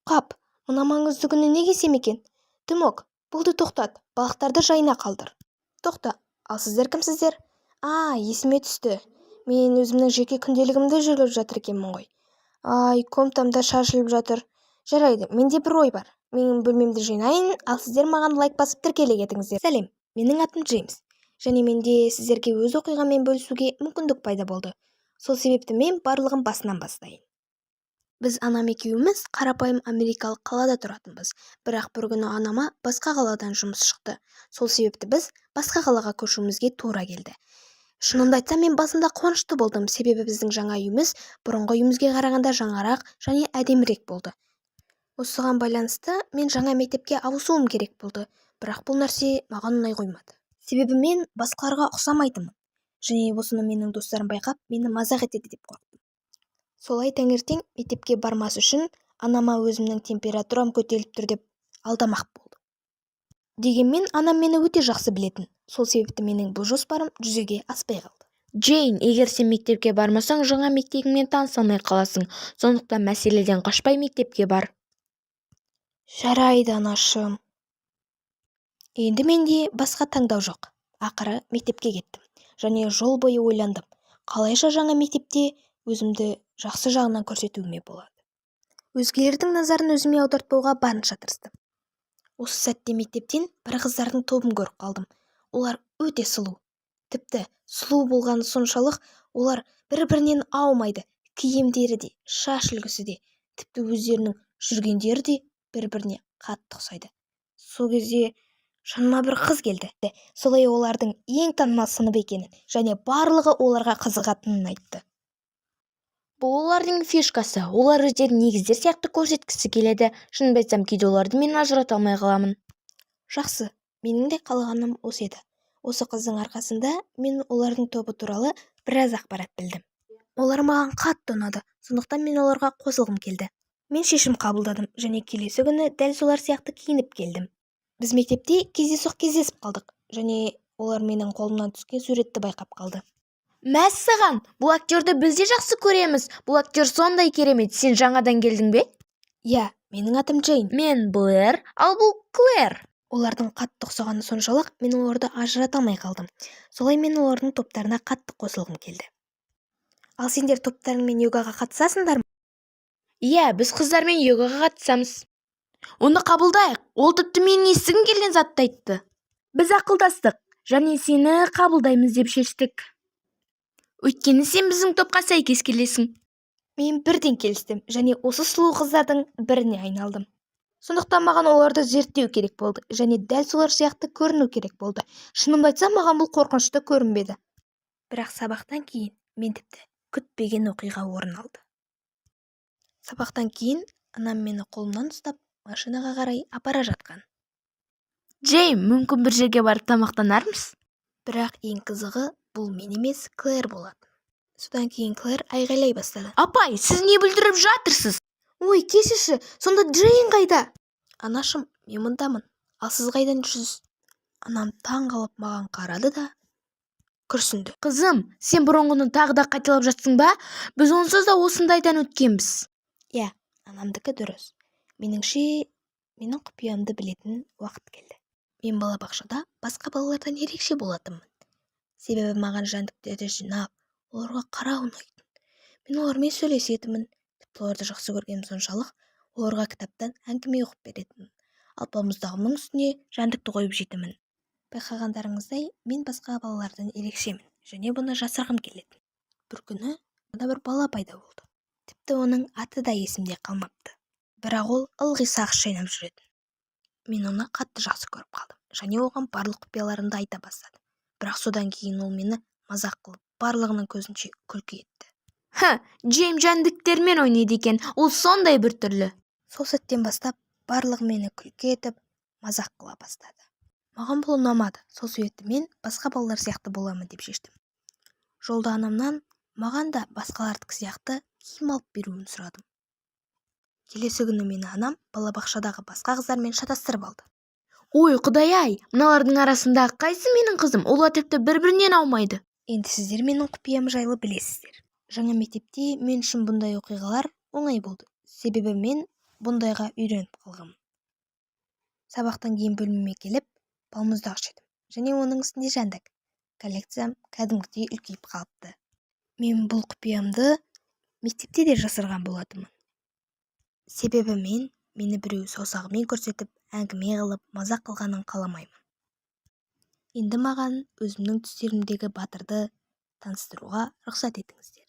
Қап, мына маңызды күні не кисем екен? Дымок, болды, тоқтат, балықтарды жайына қалдыр. Тоқта, ал сіздер кімсіздер? А, есіме түсті, мен өзімнің жеке күнделігімді жүргізіп жатыр екенмін ғой. Ай, комнатамда шашылып жатыр. Жарайды, менде бір ой бар. Мен бөлмемді жинайын, ал сіздер маған лайк басып, тіркеле кетіңіздер. Сәлем, менің атым Джеймс және менде сіздерге өз оқиғаммен бөлісуге мүмкіндік пайда болды. Сол себепті мен барлығын басынан бастайын. Біз анам екеуміз қарапайым америкалық қалада тұратынбыз. Бірақ бір күні анама басқа қаладан жұмыс шықты. Сол себепті біз басқа қалаға көшуімізге тура келді. Шынымды айтсам, мен басында қуанышты болдым, себебі біздің жаңа үйіміз бұрынғы үйімізге қарағанда жаңарақ және әдемірек болды. Осыған байланысты мен жаңа мектепке ауысуым керек болды. Бірақ бұл нәрсе маған ұнай қоймады, себебі мен басқаларға ұқсамайтынмын және осыны менің достарым байқап, мені мазақ етеді деп қорықтым. Солай таңертең мектепке бармас үшін анама өзімнің температурам көтеріліп тұр деп алдамақ болдым. Дегенмен анам мені өте жақсы білетін, сол себепті менің бұл жоспарым жүзеге аспай қалды. Джейн, егер сен мектепке бармасаң, жаңа мектебіңмен таныса алмай қаласың. Сондықтан мәселеден қашпай, мектепке бар. Жарайды, анашым. Енді менде басқа таңдау жоқ. Ақыры мектепке кеттім және жол бойы ойландым, қалайша жаңа мектепте өзімді жақсы жағынан көрсетуіме болады. Өзгелердің назарын өзіме аудартпауға барынша тырыстым. Осы сәтте мектептен бір қыздардың тобын көріп қалдым. Олар өте сұлу. Тіпті сұлу болғаны соншалық, олар бір-бірінен аумайды. Киімдері де, шаш үлгісі де, тіпті өздерінің жүргендері де бір-біріне қатты ұқсайды. Сол кезде жаныма бір қыз келді. Солай олардың ең танымал сынып екенін және барлығы оларға қызығатынын айтты. Бұл олардың фишкасы. Олар өздерін егіздер сияқты көрсеткісі келеді. Шынымды айтсам, кейде оларды мен ажырата алмай қаламын. Жақсы, менің де қалағаным осы еді. Осы қыздың арқасында мен олардың тобы туралы біраз ақпарат білдім. Олар маған қатты ұнады, сондықтан мен оларға қосылғым келді. Мен шешім қабылдадым және келесі күні дәл солар сияқты киініп келдім. Біз мектепте кездейсоқ кездесіп қалдық және олар менің қолымнан түскен суретті байқап қалды. Мәссаған, бұл актерді біз де жақсы көреміз. Бұл актер сондай керемет. Сен жаңадан келдің бе? Иә, менің атым Джейн. Мен Блэр, ал бұл Клэр. Олардың қатты ұқсағаны соншалық, мен оларды ажырата алмай қалдым. Солай мен олардың топтарына қатты қосылғым келді. Ал сендер топтарыңмен йогаға қатысасыңдар ма? Иә, біз қыздармен йогаға қатысамыз. Оны қабылдайық. Ол тіпті менің естігім келген затты айтты. Біз ақылдастық және сені қабылдаймыз деп шештік, өйткені сен біздің топқа сәйкес келесің. Мен бірден келістім және осы сұлу қыздардың біріне айналдым. Сондықтан маған оларды зерттеу керек болды және дәл солар сияқты көріну керек болды. Шынымды айтсам, маған бұл қорқынышты көрінбеді. Бірақ сабақтан кейін мен тіпті күтпеген оқиға орын алды. Сабақтан кейін анам мені қолымнан ұстап, машинаға қарай апара жатқан. Джейн, мүмкін, бір жерге барып тамақтанармыз? Бірақ ең қызығы, бұл мен емес, Клэр болатын. Содан кейін Клэр айғайлай бастады. Апай, сіз не бүлдіріп жатырсыз? Ой, кешірші, сонда Джейн қайда? Анашым, мен мұндамын, ал сіз қайдан жүрсіз? Анам таң қалып маған қарады да, күрсінді. Қызым, сен бұрынғыны тағы да қайталап жатсың ба? Біз онсыз да осындайдан өткенбіз. Иә, анамдікі дұрыс. Меніңше, менің құпиямды білетін уақыт келді. Мен балабақшада басқа балалардан ерекше болатынмын, себебі маған жәндіктерді жинап, оларға қарау ұнайтын. Мен олармен сөйлесетінмін. Тіпті оларды жақсы көргенім соншалық, оларға кітаптан әңгіме оқып беретінмін. Ал балмұздағымның үстіне жәндікті қойып жейтінмін. Байқағандарыңыздай, мен басқа балалардан ерекшемін және бұны жасырғым келетін. Бір күні бір бала пайда болды. Тіпті оның аты да есімде қалмапты, бірақ ол ылғи сағыз шайнап жүретін. Мен оны қатты жақсы көріп қалдым және оған барлық құпияларымды айта бастадым. Бірақ содан кейін ол мені мазақ қылып, барлығының көзінше күлкі етті. Ха, Джейн жәндіктермен ойнайды екен. Ол сондай біртүрлі. Сол сәттен бастап барлығы мені күлкі етіп, мазақ қыла бастады. Маған бұл ұнамады. Сол себепті мен басқа балалар сияқты боламын деп шештім. Жолда анамнан маған да басқалардікі сияқты киім алып беруін сұрадым. Келесі күні мені анам балабақшадағы басқа қыздармен шатастырып алды. Ой, құдай-ай, мыналардың арасындағы қайсы менің қызым? Олар тіпті бір-бірінен аумайды. Енді сіздер менің құпиям жайлы білесіздер. Жаңа мектепте мен үшін бұндай оқиғалар оңай болды, себебі мен Бұндайға үйреніп қалғанмын. Сабақтан кейін бөлмеме келіп, балмұздақ жедім және оның үстінде жәндік. Коллекциям кәдімгідей үлкейіп қалыпты. Мен бұл құпиямды мектепте де жасырған болатынмын. Себебі мен мені біреу саусағымен көрсетіп, әңгіме қылып, мазақ қылғанын қаламаймын. Енді маған өзімнің түстерімдегі батырды таныстыруға рұқсат етіңіздер.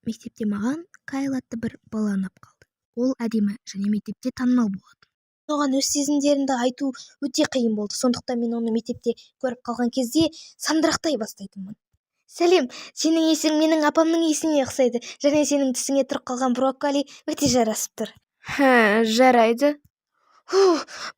Мектепте маған Кайл атты бір бала ұнап қалды. Ол әдемі және мектепте танымал болатын. Оған өз сезімдерімді айту өте қиын болды, сондықтан мен оны мектепте көріп қалған кезде сандырақтай бастайтынмын. Сәлем, сенің есің менің апамның есіне ұқсайды және сенің тісіңе тұрып қалған брокколи өте жарасып тұр. Хә, жарайды. Фу,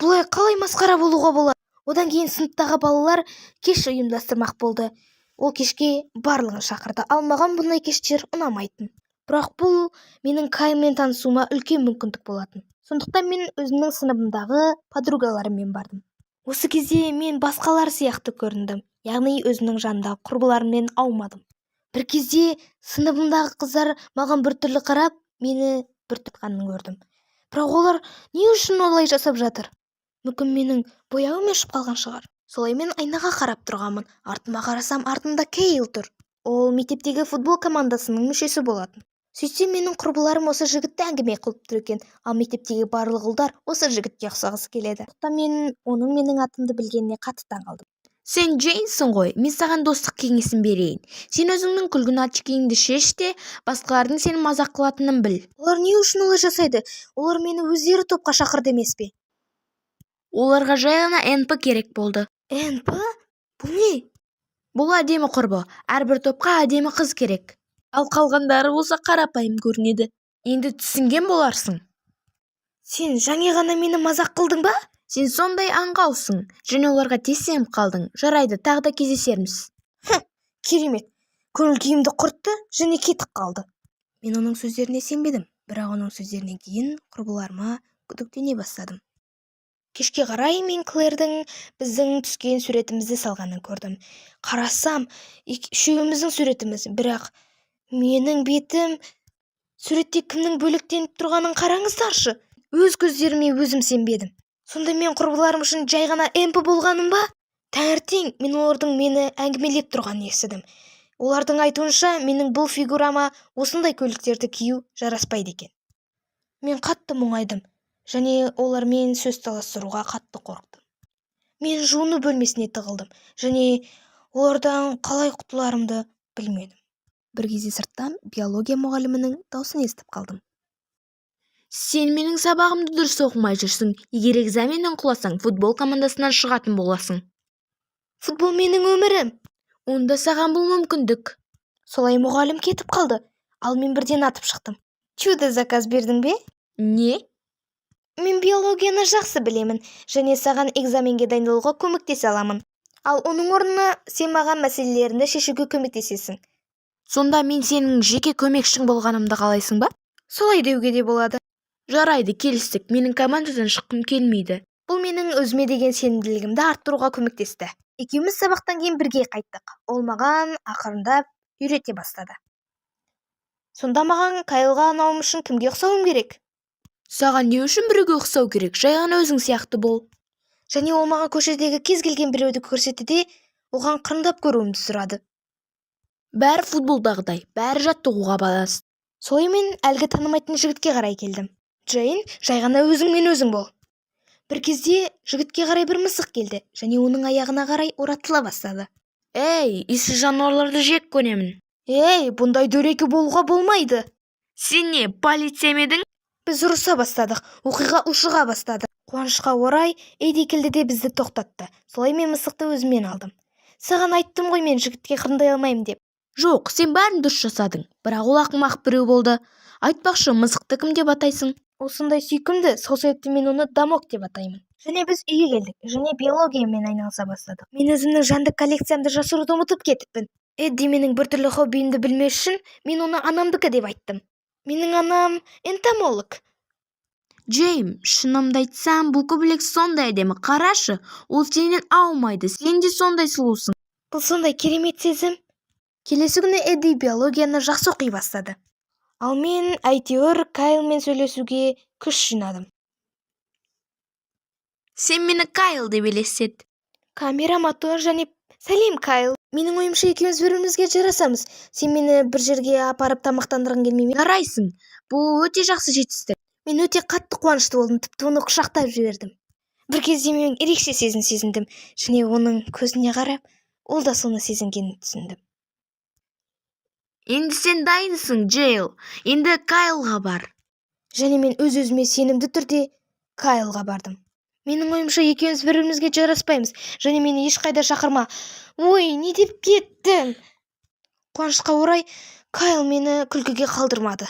бұлай қалай масқара болуға болады? Одан кейін сыныптағы балалар кеш ұйымдастырмақ болды. Ол кешке барлығын шақырды, ал маған бұндай кештер ұнамайтын. Бірақ бұл менің Кайлмен танысуыма үлкен мүмкіндік болатын. Сондықтан мен өзімнің сыныбымдағы подругаларыммен бардым. Осы кезде мен басқалар сияқты көріндім, яғни өзімнің жанымдағы құрбыларыммен аумадым. Бір кезде сыныбымдағы қыздар маған біртүрлі қарап, мені бір тұтқанын көрдім. Бірақ олар не үшін олай жасап жатыр? Мүмкін, менің бояуым өшіп қалған шығар. Солай мен айнаға қарап тұрғанмын. Артыма қарасам, артымда Кейл тұр. Ол мектептегі футбол командасының мүшесі болатын. Сөйтсем, менің құрбыларым осы жігітті әңгіме қылып тұр екен, ал мектептегі барлық ұлдар осы жігітке ұқсағысы келеді. Сондықтан мен оның менің атымды білгеніне қатты таңғалдым. Сен Джейнсің ғой, мен саған достық кеңесін берейін. Сен өзіңнің күлгін очкиіңді шеш те, басқалардың сені мазақ қылатынын біл. Олар не үшін олай жасайды? Олар мені өздері топқа шақырды емес пе? Оларға жай ғана НП керек болды. НП? Бұл не? Бұл әдемі құрбы. Әрбір топқа әдемі қыз керек. Ал қалғандары болса қарапайым көрінеді. Енді түсінген боларсың. Сен жаңа ғана мені мазақ қылдың ба? Сен сондай аңқаусың және оларға тез сеніп қалдың. Жарайды, тағы да кездесерміз. Керемет. Көңіл күйімді құртты және кетіп қалды. Мен оның сөздеріне сенбедім, бірақ оның сөздерінен кейін құрбыларыма күдіктене бастадым. Кешке қарай мен Клэрдің біздің түскен суретімізді салғанын көрдім. Қарасам, үшеуміздің суретіміз, бірақ менің бетім суретте кімнің бөлектеніп тұрғанын қараңыздаршы. Өз көздеріме өзім сенбедім. Сонда мен құрбыларым үшін жай ғана МП болғаным ба? Таңертең мен олардың мені әңгімелеп тұрғанын естідім. Олардың айтуынша, менің бұл фигурама осындай көйлектерді кию жараспайды екен. Мен қатты мұңайдым және олармен сөз таластыруға қатты қорықтым. Мен жуыну бөлмесіне тығылдым және олардан қалай құтыларымды білмедім. Бір кезде сырттан биология мұғалімінің даусын естіп қалдым. Сен менің сабағымды дұрыс оқымай жүрсің. Егер экзаменнен құласаң, футбол командасынан шығатын боласың. Футбол менің өмірім. Онда саған бұл мүмкіндік. Солай мұғалім кетіп қалды, ал мен бірден атып шықтым. Чудо заказ бердің бе? Не? Мен биологияны жақсы білемін және саған экзаменге дайындалуға көмектесе аламын. Ал оның орнына сен маған мәселелерімді шешуге көмектесесің. Сонда мен сенің жеке көмекшің болғанымды қалайсың ба? Солай деуге де болады. Жарайды, келістік. Менің командадан шыққым келмейді. Бұл менің өзіме деген сенімділігімді арттыруға көмектесті. Екеуміз сабақтан кейін бірге қайттық. Ол маған ақырындап үйрете бастады. Сонда маған Кайлға ұнауым үшін кімге ұқсауым керек? Саған не үшін біреуге ұқсау керек? Жай ғана өзің сияқты бол. Және ол маған көшедегі кез келген біреуді көрсетті де, оған қырындап көруімді сұрады. Бәрі футболдағыдай, бәрі жаттығуға байланысты. Солай мен әлгі танымайтын жігітке қарай келдім. Джейн, жай ғана өзіңмен өзің бол. Бір кезде жігітке қарай бір мысық келді және оның аяғына қарай оратыла бастады. Ей, иесіз жануарларды жек көремін. Ей, бұндай дөрекі болуға болмайды. Сен не, полиция ма едің? Біз ұрыса бастадық, оқиға ушыға бастады. Қуанышқа орай, Эдди келді де бізді тоқтатты. Солай мен мысықты өзіммен алдым. Саған айттым ғой, мен жігітке қырындай алмаймын деп. Жоқ, сен бәрін дұрыс жасадың. Бірақ ол ақымақ біреу болды. Айтпақшы, мысықты кім деп атайсың? Ол сондай сүйкімді, сол себепті мен оны Дамок деп атаймын. Және біз үйге келдік және биологиямен айналыса бастадық. Мен өзімнің жәндік коллекциямды жасыруды ұмытып кетіппін. Эдди менің біртүрлі хоббиімді білмес үшін мен оны анамдікі деп айттым. Менің анам энтомолог. Джейм, шынымды айтсам, бұл көбелек сондай әдемі. Қарашы, ол сенен аумайды. Сен де сондай сұлусың. Бұл сондай керемет сезім. Келесі күні Эдди биологияны жақсы оқи бастады. Ал мен әйтеуір Кайлмен сөйлесуге Күш жинадым. Сен мені Кайл деп елестет. Камера, мотор және сәлем, Кайл. Менің ойымша, екеуміз бір-бірімізге жарасамыз. Сен мені бір жерге апарып тамақтандырғың келмей ме? Жарайсың, бұл өте жақсы жетістік. Мен өте қатты қуанышты болдым, тіпті оны құшақтап жібердім. Бір кезде мен ерекше сезім сезіндім және оның көзіне қарап, ол да соны сезінгенін түсіндім. Енді сен дайынсың, Джейл. Енді Кайлға бар. Және мен өз-өзіме сенімді түрде Кайлға бардым. Менің ойымша, екеуміз бір-бірімізге жараспаймыз және мені ешқайда шақырма. Ой, не деп кеттім? Қуанышқа орай, Кайл мені күлкіге қалдырмады.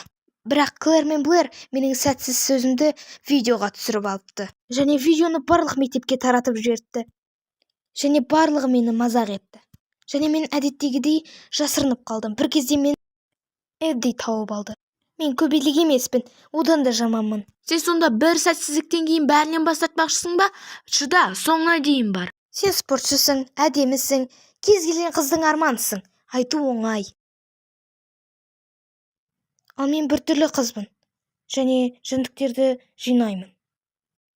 Бірақ Клэр мен Блэр менің сәтсіз сөзімді видеоға түсіріп алыпты. Және видеоны барлық мектепке таратып жіберіпті. Және барлығы мені мазақ етті. Және мен әдеттегідей жасырынып қалдым. Бір кезде мен Эдди тауып алды. Мен көбелек емеспін, одан да жаманмын. Сен сонда бір сәтсіздіктен кейін бәрінен бас тартпақшысың ба? Шыда, соңына дейін бар. Сен спортшысың, әдемісің, кез келген қыздың арманысың. Айту оңай. Ал мен біртүрлі қызбын және жәндіктерді жинаймын.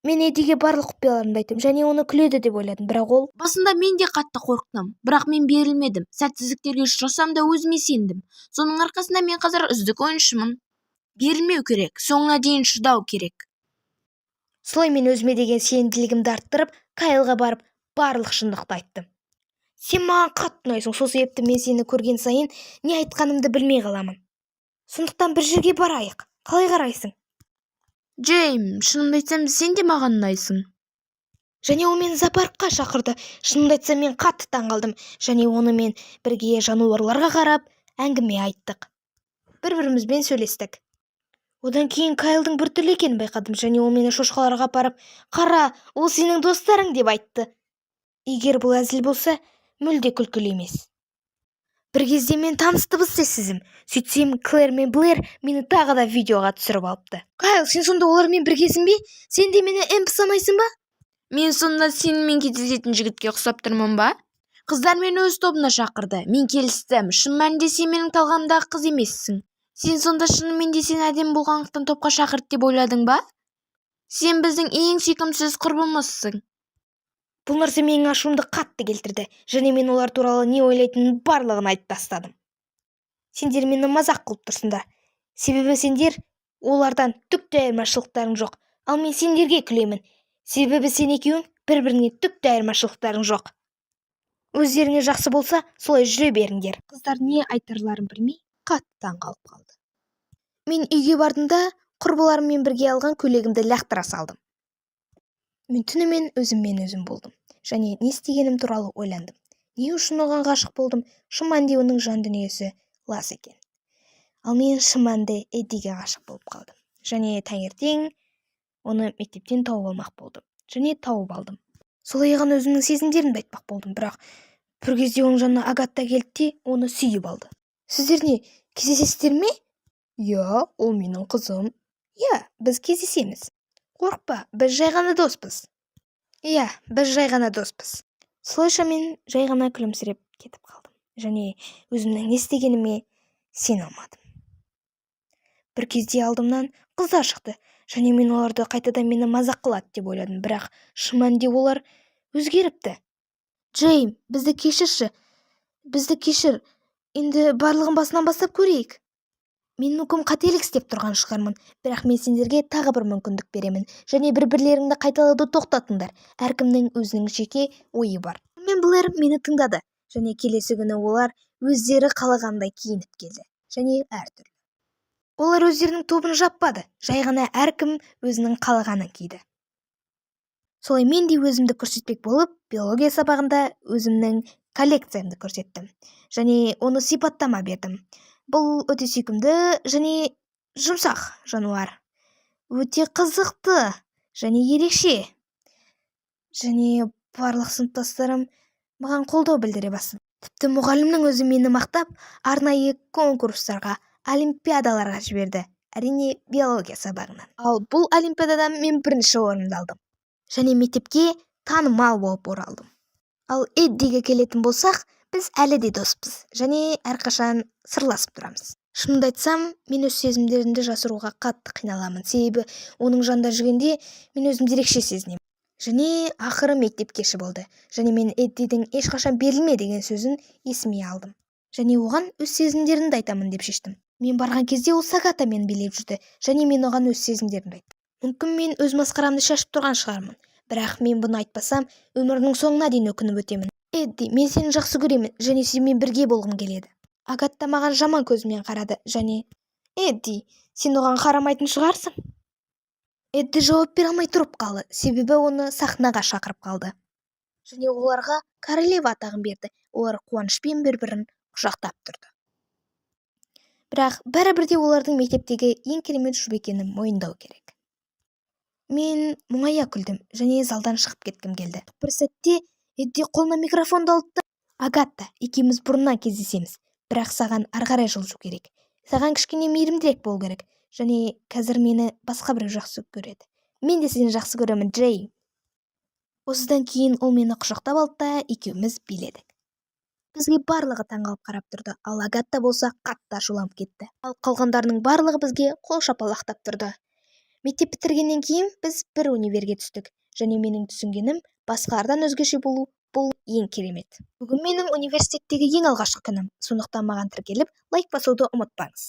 Мен Эдиге барлық құпияларымды айттым және оны күледі деп ойладым, бірақ ол Басында мен де қатты қорықтым, бірақ мен берілмедім. Сәтсіздіктерге ұшырасам да, өзіме сендім. Соның арқасында мен қазір үздік ойыншымын. Берілмеу керек, соңына дейін шыдау керек. Солай мен өзіме деген сенімділігімді арттырып, Кайлға барып, барлық шындықты айттым. Сен маған қатты ұнайсың, сол себепті мен сені көрген сайын не айтқанымды білмей қаламын. Сондықтан бір жерге барайық. Қалай қарайсың? Джейм, шынымды айтсам, сен де маған ұнайсың. Және ол мені зоопаркқа шақырды. Шынымды айтсам, мен қатты таңғалдым және онымен бірге жануарларға қарап, әңгіме айттық. Бір-бірімізбен сөйлестік. Одан кейін Кайлдың біртүрлі екенін байқадым және ол мені шошқаларға апарып, «Қара, ол сенің достарың» деп айтты. Егер бұл әзіл болса, мүлде күлкілі емес. Бір кезде мен таныс дыбыс естідім. Сөйтсем, Клэр мен Блэр мені тағы да видеоға түсіріп алыпты. Кайл, сен сонда олармен біргесің бе? Сен де мені эмп санайсың ба? Мен сонда сенімен кездесетін жігітке ұқсап тұрмын ба? Қыздар мені өз тобына шақырды. Мен келістім. Шын мәнінде сен менің талғамдағы қыз емессің. Сен сонда шынымен де сен әдемі болғандықтан топқа шақырды деп ойладың ба? Сен біздің ең сүйкімсіз құрбымызсың. Бұл нәрсе менің ашуымды қатты келтірді және мен олар туралы не ойлайтынымның барлығын айтып тастадым. Сендер мені мазақ қылып тұрсыңдар. Себебі сендер олардан түк те айырмашылықтарың жоқ. Ал мен сендерге күлемін. Себебі сен екеуің бір-біріңе түк те айырмашылықтарың жоқ. Өздеріңе жақсы болса, солай жүре беріңдер. Қыздар не айтарларын білмей, қатты таңғалып қалды. Мен үйге бардым да, құрбыларыммен бірге алған көйлегімді лақтыра салдым. Мен түнімен өзіммен өзім болдым және не істегенім туралы ойландым. Не үшін оған ғашық болдым? Шын мәнінде оның жан дүниесі лас екен. Ал мен шын мәнінде Эддиге ғашық болып қалдым. Және таңертең оны мектептен тауып алмақ болдым. Және тауып алдым. Солай ғана өзімнің сезімдерімді айтпақ болдым, бірақ бір кезде оның жанына Агатта келді де, оны сүйіп алды. Сіздер не, кездесесіздер ме? Иә, ол менің қызым. Иә, біз кездесеміз. Қорықпа, біз жай ғана доспыз. Иә, біз жай ғана доспыз. Солайша мен жай ғана күлімсіреп кетіп қалдым және өзімнің не істегеніме сене алмадым. Бір кезде алдымнан қыздар шықты және мен оларды қайтадан мені мазақ қылады деп ойладым, бірақ шын мәнінде олар өзгеріпті. Джейм, бізді кешірші. Бізді кешір. Енді барлығын басынан бастап көрейік. Мен мүмкін қателік істеп тұрған шығармын, бірақ мен сендерге тағы бір мүмкіндік беремін және бір-бірлеріңді қайталауды тоқтатыңдар. Әркімнің өзінің жеке ойы бар. Мен Блэр мені тыңдады және келесі күні олар өздері қалағандай киініп келді және әртүрлі. Олар өздерінің тобын жаппады, жай ғана әркім өзінің қалағанын киді. Солай мен де өзімді көрсетпек болып, биология сабағында өзімнің коллекциямды көрсеттім және оны сипаттама бердім. Бұл өте сүйкімді және жұмсақ жануар. Өте қызықты және ерекше. Және барлық сыныптастарым маған қолдау білдіре бастады. Тіпті мұғалімнің өзі мені мақтап, арнайы конкурстарға, олимпиадаларға жіберді. Әрине, биология сабағынан. Ал бұл олимпиададан мен бірінші орынды алдым. Және мектепке танымал болып оралдым. Ал Эддиге келетін болсақ, біз әлі де доспыз және әрқашан сырласып тұрамыз. Шынымды айтсам, мен өз сезімдерімді жасыруға қатты қиналамын, себебі оның жанында жүргенде мен өзімді ерекше сезінемін. Және ақыры мектеп кеші болды және мен Эддидің «Ешқашан берілме» деген сөзін есіме алдым және оған өз сезімдерімді айтамын деп шештім. Мен барған кезде ол с Агатамен билеп жүрді және мен оған өз сезімдерімді айттым. Мүмкін, мен өз масқарамды шашып тұрған шығармын, бірақ мен бұны айтпасам, өмірімнің соңына дейін өкініп өтемін. Эдди, мен сені жақсы көремін және сенімен бірге болғым келеді. Агата маған жаман көзімен қарады және: «Эдди, сен оған қарамайтын шығарсың?» Эдди жауап бере алмай тұрып қалды, себебі оны сахнаға шақырып қалды және оларға королева атағын берді. Олар қуанышпен бір-бірін құшақтап тұрды, бірақ бәрібір де олардың мектептегі ең керемет жұп екенін мойындау керек. Мен мұңая күлдім және залдан шығып кеткім келді. Бір сәтте Эдди қолына микрофонды алды да: «Агата, екеуміз бұрыннан кездесеміз, бірақ саған ары қарай жылжу керек, саған кішкене мейірімдірек болу керек және қазір мені басқа біреу жақсы көреді. Мен де сені жақсы көремін, Джей». Осыдан кейін ол мені құшақтап алды да, екеуміз биледік. Бізге барлығы таңғалып қарап тұрды, ал Агата болса қатты ашуланып кетті. Ал қалғандарының барлығы бізге қол шапалақтап тұрды. Мектеп бітіргеннен кейін біз бір универге түстік және менің түсінгенім: басқалардан өзгеше болу – бұл ең керемет. Бүгін менің университеттегі ең алғашқы күнім, сондықтан маған тіркеліп, лайк басуды ұмытпаңыз.